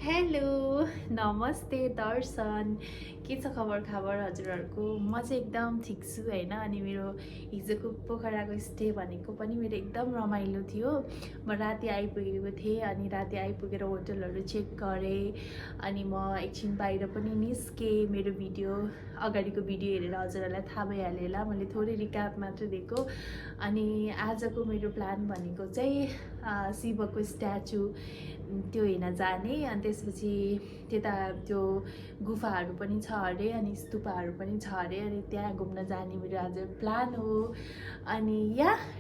Hello नमस्ते दर्शन के छ खबर हजुरहरूको म चाहिँ एकदम ठिक छु हैन। अनि मेरो हिजोको पोखराको स्टे भनेको पनि मेरो एकदम रमाइलो थियो। म राति आइपुगेको थिएँ अनि राति आइपुगेर होटलहरू चेक गरेँ अनि म एकछिन बाहिर पनि निस्केँ। मेरो भिडियो अगाडिको भिडियो हेरेर हजुरहरूलाई थाहा भइहाल्यो होला, मैले थोरै रिक्याप मात्र दिएको। अनि आजको मेरो प्लान भनेको चाहिँ शिवको स्ट्याचु त्यो हेर्न जाने, अनि त्यसपछि त्यता त्यो गुफाहरू पनि छ अरे अनि स्तूपहरू पनि छ अरे, अनि त्यहाँ घुम्न जाने मेरो आज प्लान हो। अनि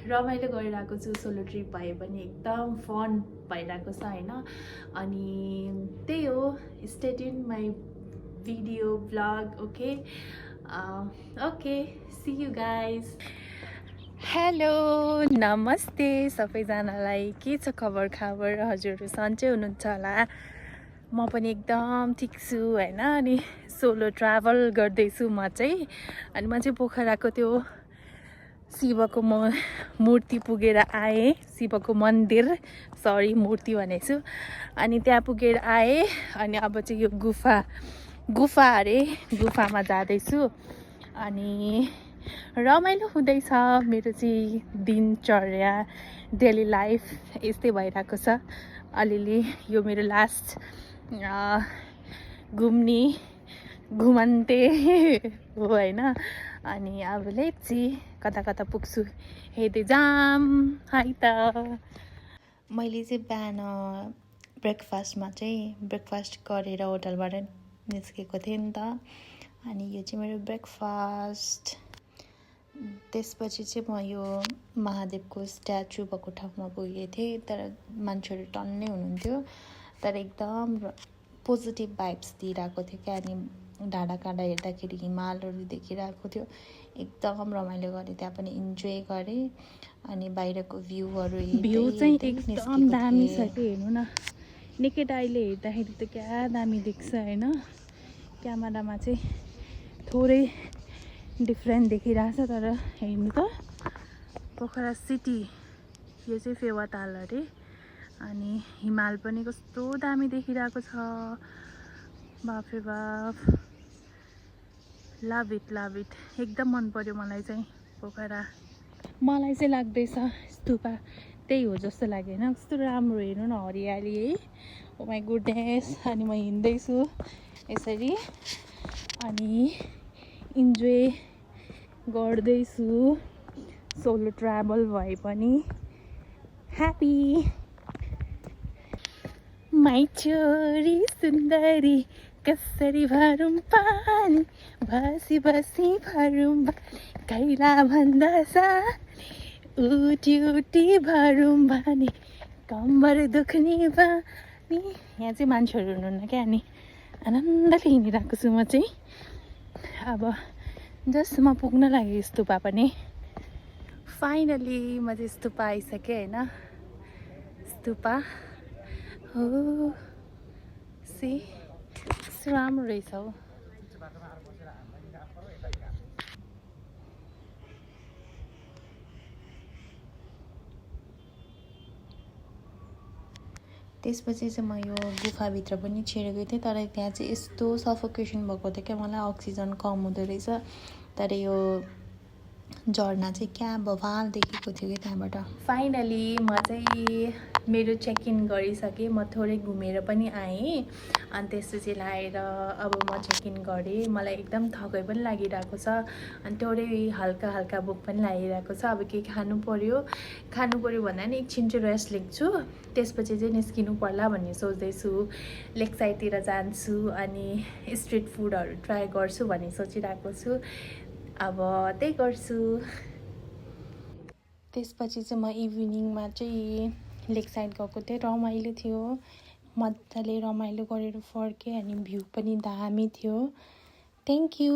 रमाइलो गरिरहेको छु, सोलो ट्रिप भए पनि एकदम फन भइरहेको छ हैन। अनि त्यही हो, stay tune my video vlog. Okay see you guys. Hello नमस्ते सबैजनालाई, के छ खबर हजुरहरू सन्चै हुनुहुन्छ होला। म पनि एकदम ठिक छु हैन। अनि सोलो ट्राभल गर्दैछु म चाहिँ। अनि म चाहिँ पोखराको त्यो शिवको मूर्ति पुगेर आएँ, शिवको मन्दिर, सरी मूर्ति भनेछु। अनि त्यहाँ पुगेर आएँ अनि अब चाहिँ यो गुफा अरे, गुफामा जाँदैछु। अनि रमाइलो हुँदैछ मेरो चाहिँ दिनचर्या, डेली लाइफ यस्तै भइरहेको छ। अलिअलि यो मेरो लास्ट घुमन्ते हो हैन। अनि अब लेप्ची कता कता पुग्छु हेर्दै जाम है त। मैले चाहिँ बिहान ब्रेकफास्ट गरेर होटलबाट निस्केको थिएँ नि त। अनि यो चाहिँ मेरो ब्रेकफास्ट। त्यसपछि चाहिँ म यो महादेवको स्ट्याचु भएको ठाउँमा पुगेको थिएँ, तर मान्छेहरू टन्नै हुनुहुन्थ्यो, तर एकदम पोजिटिभ भाइब्स दिइरहेको थियो क्या। अनि डाँडा काँडा हेर्दाखेरि हिमालहरू देखिरहेको थियो, एकदम रमाइलो गरेँ, त्यहाँ पनि इन्जोय गरेँ। अनि बाहिरको भ्यू चाहिँ एकदम दामी छ कि, हेर्नु न, नेकेड आइले हेर्दाखेरि त क्या दामी देख्छ हैन। क्यामेरामा चाहिँ थोरै डिफ्रेन्ट देखिरहेछ, तर हेर्नु त पोखरा सिटी, यो चाहिँ फेवाताल अरे। अनि हिमाल पनि कस्तो दामी देखिरहेको छ, बाफ रे बाफ, लभ इट एकदम मन पर्यो मलाई चाहिँ पोखरा। मलाई चाहिँ लाग्दैछ स्तूपा त्यही हो जस्तो लाग्यो होइन, कस्तो राम्रो, हेर्नु न हरियाली है, ओ माई गुडनेस। अनि म हिँड्दैछु यसरी अनि इन्जोय गर्दैछु, सोलो ट्राभल भए पनि ह्याप्पी। माई छोरी सुन्दरी कसरी भरौँ पानी, बसी भरौँ कैला भन्दा सानी, उठी भरौँ भने कम्बर दुख्ने बानी। यहाँ चाहिँ मान्छेहरू हुनुहुन्न क्या, अनि आनन्दले हिँडिरहेको छु म चाहिँ। अब जस्ट म पुग्न लागेँ स्तूपा पनि। फाइनली म चाहिँ स्तूपा आइसकेँ होइन। स्तूपा हो सी राम्रो रहेछ हौ। त्यसपछि चाहिँ म यो गुफाभित्र पनि छिरेको थिएँ, तर त्यहाँ चाहिँ यस्तो सफोकेसन भएको थियो क्या, मलाई अक्सिजन कम हुँदो रहेछ। तर यो झर्ना चाहिँ क्या बवाल देखेको थियो कि त्यहाँबाट। फाइनली म चाहिँ मेरो चेक इन गरिसकेँ, म थोरै घुमेर पनि आएँ। अनि त्यसपछि लाएर अब म चेक इन गरेँ, मलाई एकदम थकाइ पनि लागिरहेको छ, अनि थोरै हल्का भोक पनि लागिरहेको छ। अब के खानु पर्यो भन्दा नि एकछिन चाहिँ रेस्ट लिन्छु, त्यसपछि चाहिँ निस्किनु पर्ला भन्ने सोच्दैछु। लेक साइडतिर जान्छु अनि स्ट्रिट फुडहरू ट्राई गर्छु भन्ने सोचिरहेको छु। अब त्यही गर्छु। त्यसपछि चाहिँ म इभिनिङमा चाहिँ लेक साइड गएको थिएँ, रमाइलो थियो, मजाले रमाइलो गरेर फर्केँ। अनि भ्यू पनि दामी थियो। Thank you.